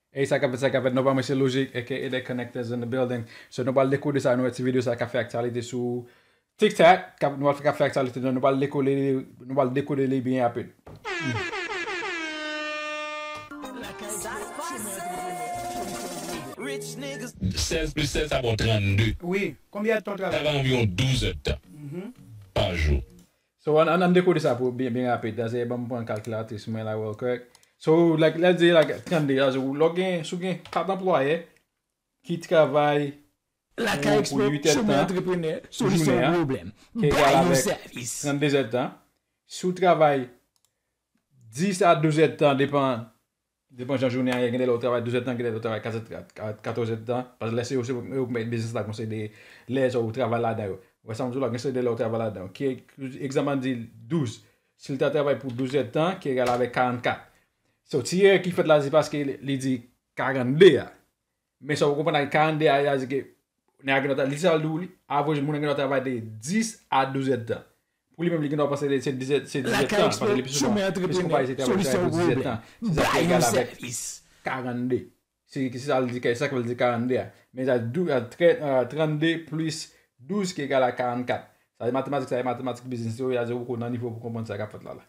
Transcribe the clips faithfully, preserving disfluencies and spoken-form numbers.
Ey, sa k ap fèt, sa k ap fèt, nou pa mwen se Logic, A K A The Connectors in the building. So, nou pral dekode sa, nou wè ti videyo sa k ap fè aktyalite sou TikTok, k ap, nou pral fè, k ap fè aktyalite, nou pral dekode, nou pral dekode li byen rapid. Sèz plis sèz sa ba w trannde. Wi, konbyen èdtan w travay? Travay anviwon douz èdtan pa jou. So, ann, ann dekode sa pou byen, byen rapid. Dase, ban m pran kalkilatris mwen la, real quick. So, like, let's say, like, trannde, dase, lè w gen, si w gen kat anplwaye ki travay Lakay Expo, chomè antreprenè, solisyon pwoblèm. Bay yon sèvis. Trannde zèdtan. Si w travay dis a douz èdtan, depan depan jan jounen an ye, gen de lè w travay douz èdtan, gen de lè w travay katòz èdtan, paske lè se yo, se yo k mèt biznis la, konsa de lè sa w travay ladan yo. Ou wè sa m di w la, gen se de lè w travay ladan yo. Ki egzanp, ann di douz. Si l ta travay pou douz èdtan, ki egal avèk karannkat. So, ti erè ki fèt la, se paske li di karannde a. Men sa w konprann ak karannde a, sa di ke nèg la gen dwa, li sa l di w, li, average moun nan gen dwa travay de dis a douz èdtan. Pou li menm, li gen dwa panse se dis èdtan, se dis èdtan, paske li pi souvan, plis konpayi se travay, travay pou dis èdtan. Se sa ki egal avèk karannde. Se, se sa l di, se sa k fè l di karannde a. Men sa, trannde plis douz ki egal a karannkat. Sa se matematik, sa se matematik biznis yo, ya se poko nan nivo pou konprann sa k ap fèt la la.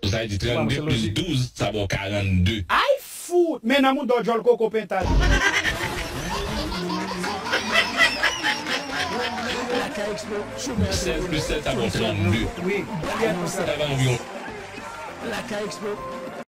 Sa vle di trannde plis douz, sa ba w karannde. Ay fout! Men nan mouda w djòl koko pentad. Sèz plis sèz, sa ba w trannde. Wi. Sa ba anviwon. Lakay Expo,